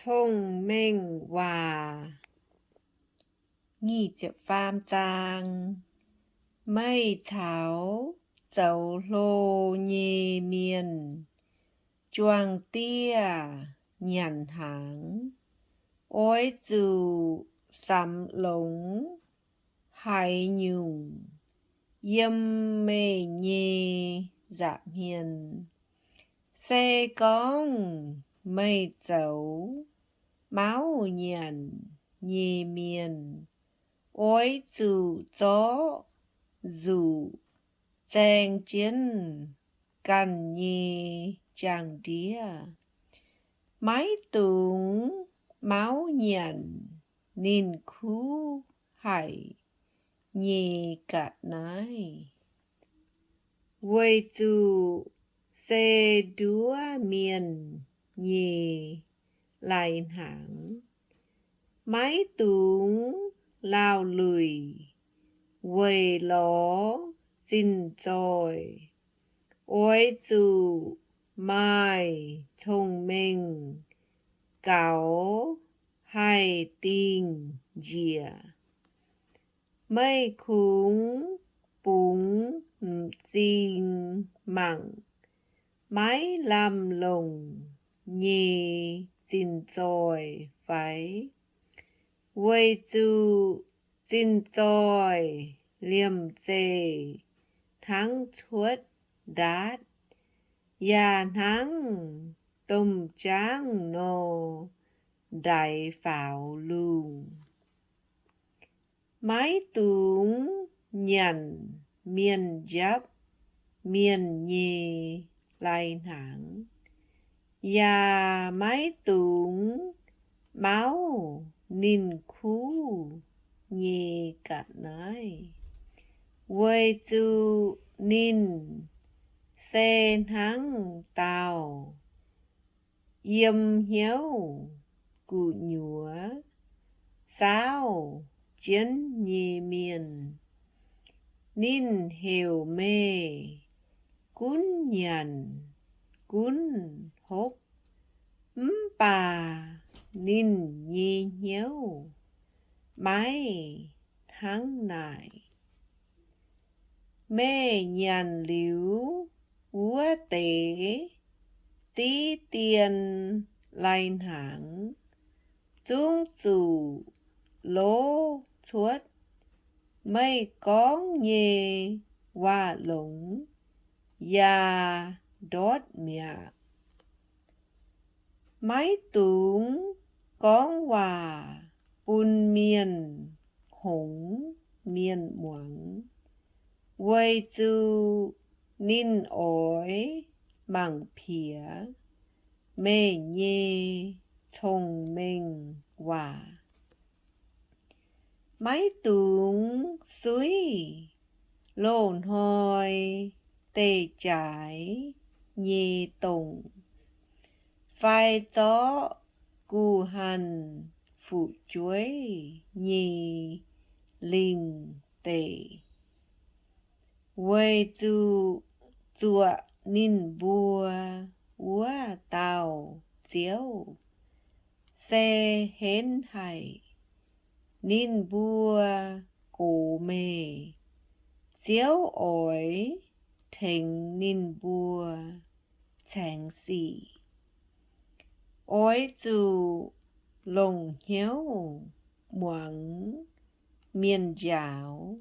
Cong-Mengh Waac. Nyic ziepc faam zaang. Meih caux zoux hlo nyei mienh juang-dieh nyanc hnaangx, oix zuqc samx longx haaix nyungc yiem meih nyei nza'hmien. Se gorngv meih zoux mauv nyanc nyei mienh, oix zuqc zorqv nzuqc zaeng jienv ganh nyei jaang-ndiev. Maiv dungx mauv nyanc ninh kuv haic nyei ga'naaiv, weic zuqc se nduov mienh nyei lai-hnaangx. Maiv dungx laauh luic weic lorz zinh zoih. Oix zuqc maaih cong-mengh gaux haih dingh njiec. Meih kungx bungx m'zing mangc maiv lamh longc nyei zinh zoih fai? Weic zuqc zinh zoih liemh zeih hnangv cuotv ndaatv, yaac hnangv domh jaangv nor ndaix faaux lungh. Maiv dungx nyanc mienh njapv mienh nyei lai-hnaangx, yaac maiv dungx mauv ninh kuv nyei ga'naaiv, weic zuqc ninh se hnangv dauh yiem hnyouv gu'nyuoz saauv jienv nyei mienh. Ninh heuc meih gunv nyanc gunv hopv, mv baac ninh nyei hnyouv maiv hnangv naaic. Meih nyanc liuz wuov deix div dien lai-hnaangx zungv zuqc lov cuotv meih gorngv nyei waac-longx yaac ndortv mi'aqv. Maiv dungx gorngv waac bun mienh hngongx mienh muangx, weic zuqc ninh oix mangc piex meih nyei cong-mengh waac. Maiv dungx suiv loz-hnoi deic-jaaix nyei dongh, fai zorqv guh hanh fu'jueiv nyei lingh deic, weic zuqc zuoqc ninh mbuo wuov dauh Ziouv se henv haic. Ninh mbuo gox meih, Ziouv oix tengx ninh mbuo caengx sic. Oix zuqc longc hnyouv muangx mienh njaaux,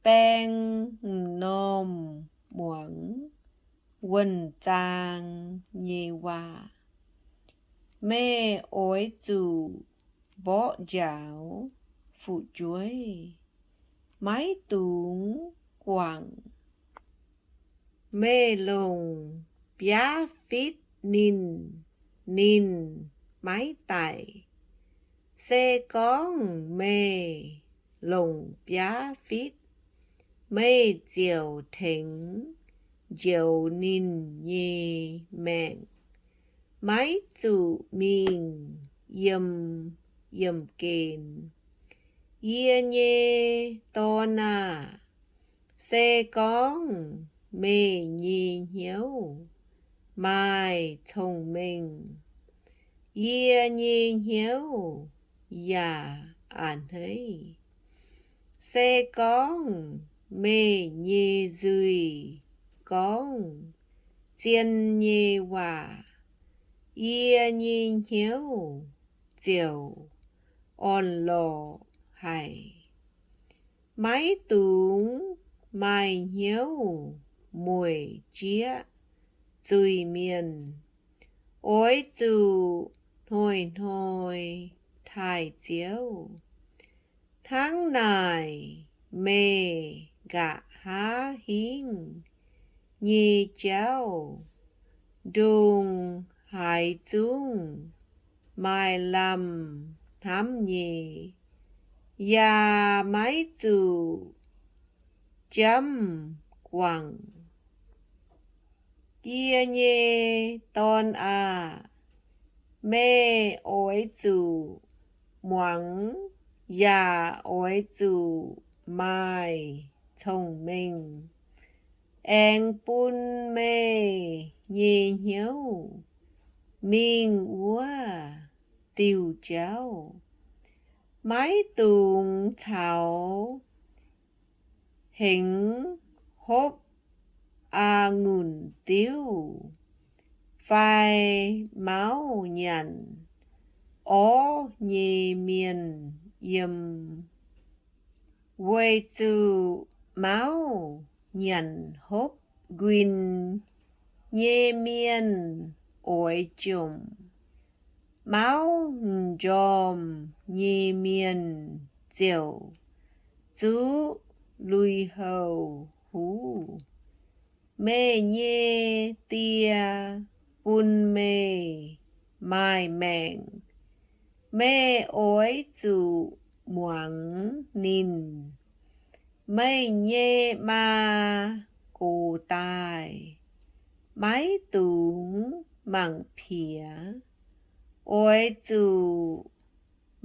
baeng m'normh muangx wuonh zaang nyei waac. Meih oix zuqc mborqv njaaux fu'jueiv, maiv dungx guangc. Meih longc biaav fitv ninh, ninh maiv daic. Se gorngv meih longc biaav fitv, meih ziouc tengx njoux ninh nyei maengc, maiv zuqc mingh yiem yiemh gen. Yie nyei dorn aah! Se gorngv meih nyei hnyouv maaih cong-mengh, Yie nyei hnyouv yaac a'hneiv. Se gorngv meih nyei nzuih gorngv zien nyei waac, yie nyei hnyouv ziouc orn-lorqc haic. Maiv dungx maaih hnyouv mueic jieqv zuiz-mienh. Oix zuqc hnoi-hnoi taaih Ziouv. Hnangv naaic meih nqa'haav hingv nyei jauv ndongc haaix zungv maaih lamh hnamv nyei, yaac maiv zuqc jamv guangc. Yie nyei dorn aah! Meih oix zuqc muangx yaac oix zuqc maaih cong-mengh. Aengx bun meih nyei hnyouv mingh wuov diuh jauv. Maiv dungx caux hengx hopv a'ngunc diuv fai mauv nyanc orv nyei mienh yiem, weic zuqc mauv nyanc hopv nquin nyei mienh oix jomc. Mauv m'njormh nyei mienh ziouc zuqv lui-houx huv. Meih nyei die bun meih maaih maengc. Meih oix zuqc muangx ninh. Meih nyei maa gox daaih, maiv dungx mangc piex. Oix zuqc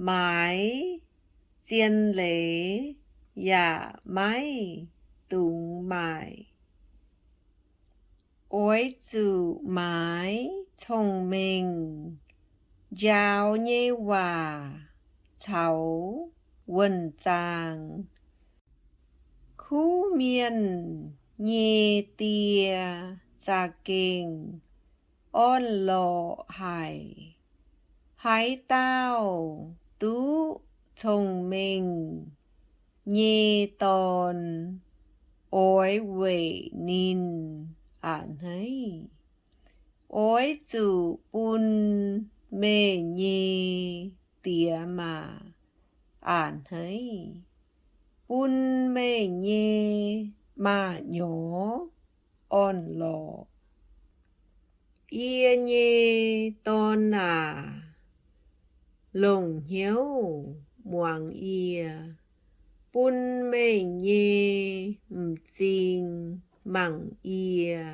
maaiz zien leiz yaac maiv dungx maaic. Oix zuqc maaiz cong-mengh njaaux nyei waac caux wuonh zaang. Kuv mienh nyei die za'gengh orn-lorqc haic. Haaix dauh duqv cong-mengh nyei dorn, oix weic ninh a'hneiv. Oix zuqc bun meih nyei diex maac a'hneiv, bun meih nyei maa-nyorx orn-lorqc. Yie nyei dorn aac, longc hnyouv muangx yie, bun meih nyei m'zing mangc yie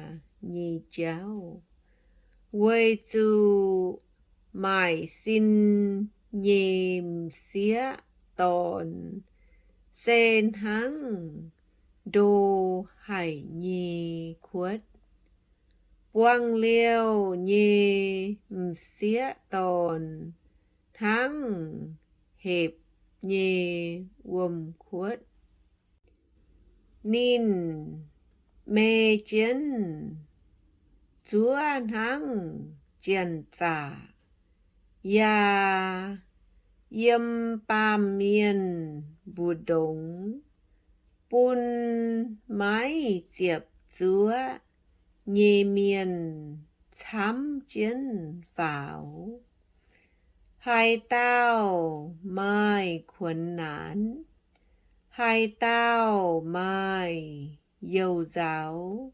nyei jauv, weic zuqc maaic sin nyei m'sieqv dorn se hnangv ndo haic nyei kuotv. Buangh liouh nyei m'sieqv dorn hnangv hepc nyei wuom-kuotv. Ninh mei jienv zuov hnangv janx-zaqc, yaac yiem baamh mienh mbu'ndongx bun maiv ziepc zuoqv nyei mienh camv jienv faaux. Haaix dauh maaih kuonx naanx, haaix dauh maaih you-nzaaux,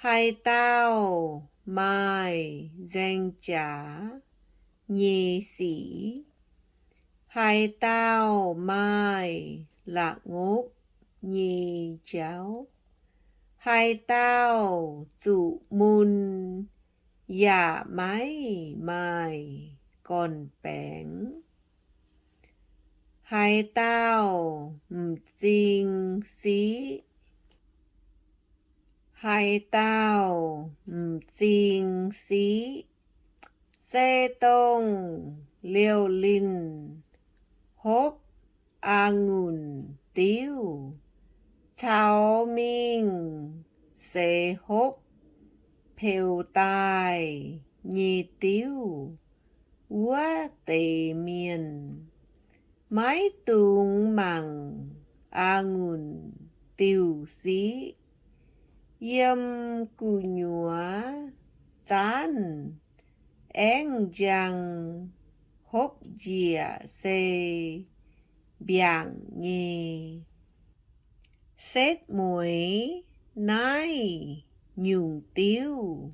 haaix dauh maaih nzaeng jaax nyei sic, haaix dauh maaih la'ngopv nyei jauv, haaix dauh zuqc mun yaac maiv maaih gorn-baengx, haaix dauh m'zing siqv, haaix dauh m'zing siqv se dongh liouh linh hopv a'ngunc diuv caux mingh seix hopv peux daaih nyei diuv wuov deix mienh. Maiv dungx mangc a'ngunc diuv siqv. Yiem gu'nyuoz zaanv aengv njang hopv njiec se mbiaangc nyei. Setv mueiz naaiv nyungc diuv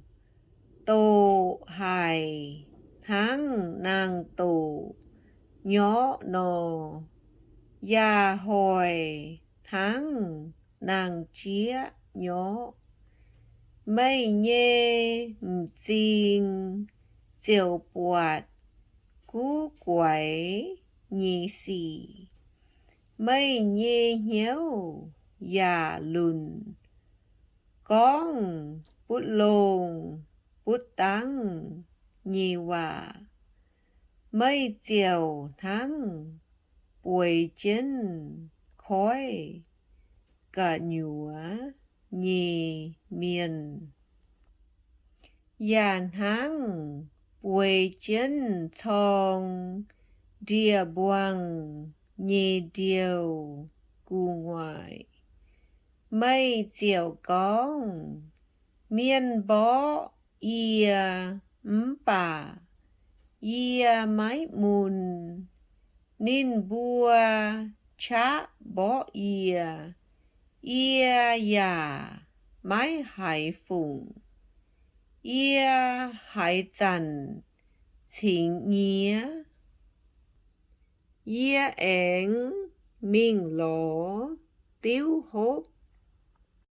doqc haic hnangv naang-doqc nyorqv nor, yaac hoic hnangv naang-jieqv nyorqv. Meih nyei m'zing ziouc buatc guv guaix nyei sic. Meih nyei hnyouv yaac lunc gorngv butv longh butv dangv nyei waac. Meih ziouc hnangv bueix jienv koiv gu'nyuoz nyei mienh, yaac hnangv bueix jienv corng ndie-mbuangh nyei ndiouh gu'nguaaic. Meih ziouc gorngv, Mienh mborqv yie, mv baac yie maiv mun. Ninh mbuo qaqv mborqv yie, yie yaac maiv haiz fungc. Yie haaix zanc cingx nyie? Yie aengx mingh lorz diuv hopv